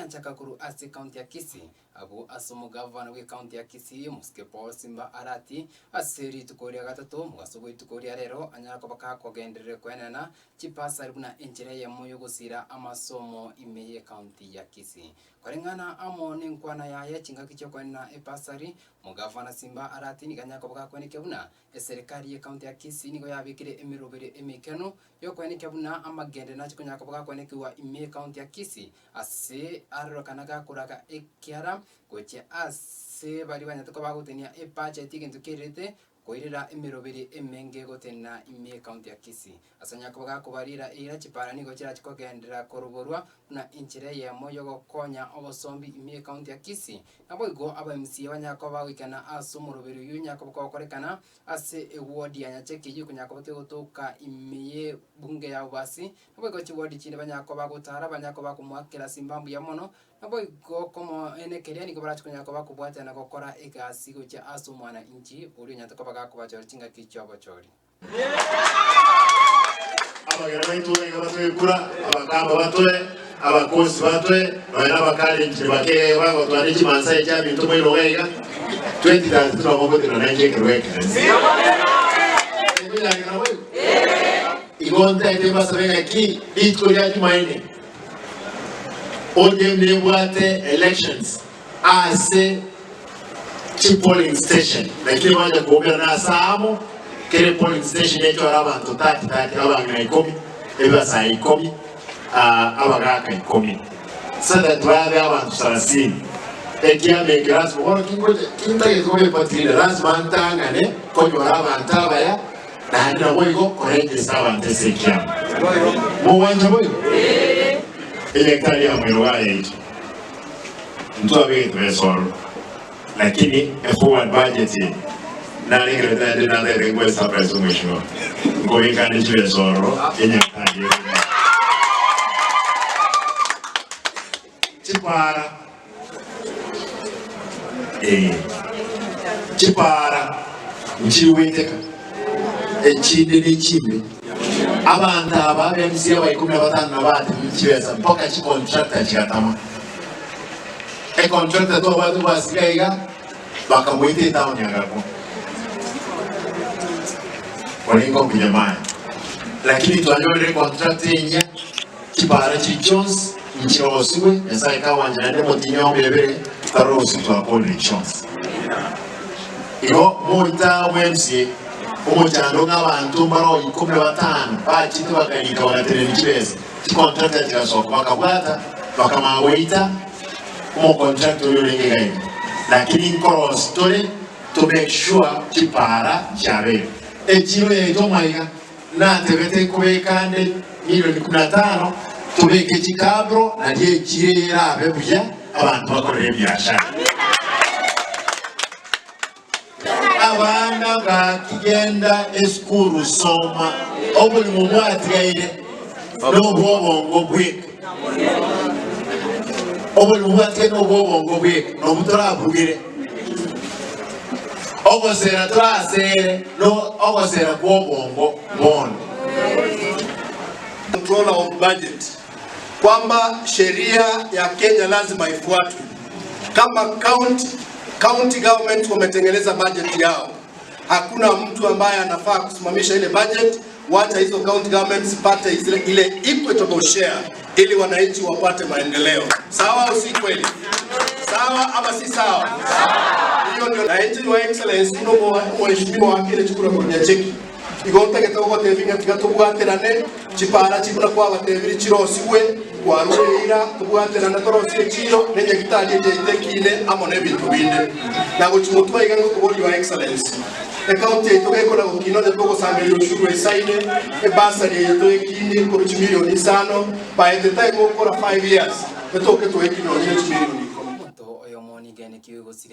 Nyanchaka korwa ase ekaunti ya Kisii, abwo ase omogavana bw'ekaunti ya Kisii, Omosike Paul Simba Arati, ase rituko ria gatato omogaso bw'eituko ria rero anyare koba kakogenderera koenena chibasari buna enchera eyemo y'ogosira amasomo ime y'ekaunti ya Kisii. Koreng'ana amo nenkwana yaye chingaki chi'okoenena ebasari, Omogavana Simba Arati nigo anyare koba gakoenekia buna Eserekari y'Ekaunti ya Kisii nigo yabekire emeroberi emekenu y'okoenekia buna amagende nache konyara koba gakoenekigwa ime y'Ekaunti ya Kisii ase arorokana gakoraga ekiara gochia ase baria banyarete koba bagotenia ebudget egento kererete koirera emeroberi emenge gotenena ime y'Ekaunti ya Kisii. Ase onyare koba gakobarira eira chipara nigo chirache kogenderera koroborwa buna enchera eyemo y'ogokonya obosombi ime y'Ekaunti ya Kisii. Naboigo aba MCA banyare koba bagoikana ase omoroberi oyio onyare koba kogokorekana ase eward ya Nyacheki eyio ekonyara koba kegotoka ime y'ebunge ya Bobasi. Naboigo chiward chinde banyare koba bagotara banyare koba bakomoakera Simba mbuya mono, naboigo komoenekeria nigo barache konyara koba bakobwatana na gokora egasi gochia ase omwananchi oria onyarete koba gakobachora chingaki chi'obochori. Abagera baito iga batoe kura, Abakamba batoe, Abakosi batoe, nonya na Abakalenjin bake iga iga bagotwara ne Chimaasai chiaminto moirogo iga, 2032 nabo mogotenena nainche ekerwa ekere. Tekonyareka naboigo? Igo ntaete mbasabe ng'aki rituko ria Jumaine ODM nebwate elections ase chi polling station lakini bacha koumerana ase aamo kere polling station echore abanto 30 30 abang'ina ikomi ebibasae ikomi ah, abagaka ikomi so that babe abanto sarasini ekiama eke lazima bono kingocha kintagete koba eparty leader lazima ntang'ane konyora abanto abaya naende naboigo koregister abanto ase ekiama mogwancha boigo enyagitari ya moirogo aye yaito Ntwabegete besa ororo, lakini e forward budget eye narengerete naende natagete nkoe surprise omweshimiwa, nkobeka ande chibesa ororo enyagetari ere buya. Chipara eh, chipara nchiri goiteka, echinde ne chimbe. Abanto aba ab'MCA aba ikomi na batano nabo batebiwe chibesa mpaka chicontractor chigatama. Econtractor twabwate bwasika iga bakamoita etown agakwa. Orenge omunyamani. Lakini twanyorire econtractor enyia chipara chiri chionsi nchirosigwe Nyasaye kawancha naende omotienyi omebere tarorosi twakorire chionsi. Igo moita bw'MCA omochando ng'a abanto mbaro ikomi na batano bachete bakarika bagatenenia chibesa, chicontractor chigasoka bakabwata bakamanya goita omocontractor oria orenge iga iga. Lakini nkorosi tore to make sure chipara chiabeire. Echiro yaito omaiga natebete nkobeka ande milioni kumi na tano tobeke chikabro nario echiro eye erabe buya abanto bakorere ebiashara. Abana gaki genda esukuru soma oborimo bwatigaire nobwobongo bweka oborimo bwatigaire nobwobongo bweka nobwo torabugere ogosera torasere no ogosera kwobongo bono. Controller of budget kwamba sheria ya Kenya lazima ifuatwe. Kama county, county government wametengeneza budget yao, hakuna mtu ambaye anafaa kusimamisha ile budget. Wacha hizo county governments zipate ile, ile equitable share ili wananchi wapate maendeleo. Sawa au si kweli? Sawa ama si sawa? Hiyo ndio na engineer wa excellence no mheshimiwa akire chikura kwa cheki Igo ntagete gogotebia ng'a tiga tobwaterane, chipara chibuna kwabatebire chirosigwe, kwarure eira, tobwaterane torosie echiiro, na enyagitari eria yaito ekiine, amo nebinto binde. Na gochia motwe aiga ngokoboria Your Excellency, ecounty yaito gekona gokina onye togosangereria ushuru eisaine, ebasari eye toekinie korwa chimilioni isano, by the time ogokora five years, etoke toekinie onye ne chimilioni ikomi. Omonto oyomo nigo anekiwe gosiria.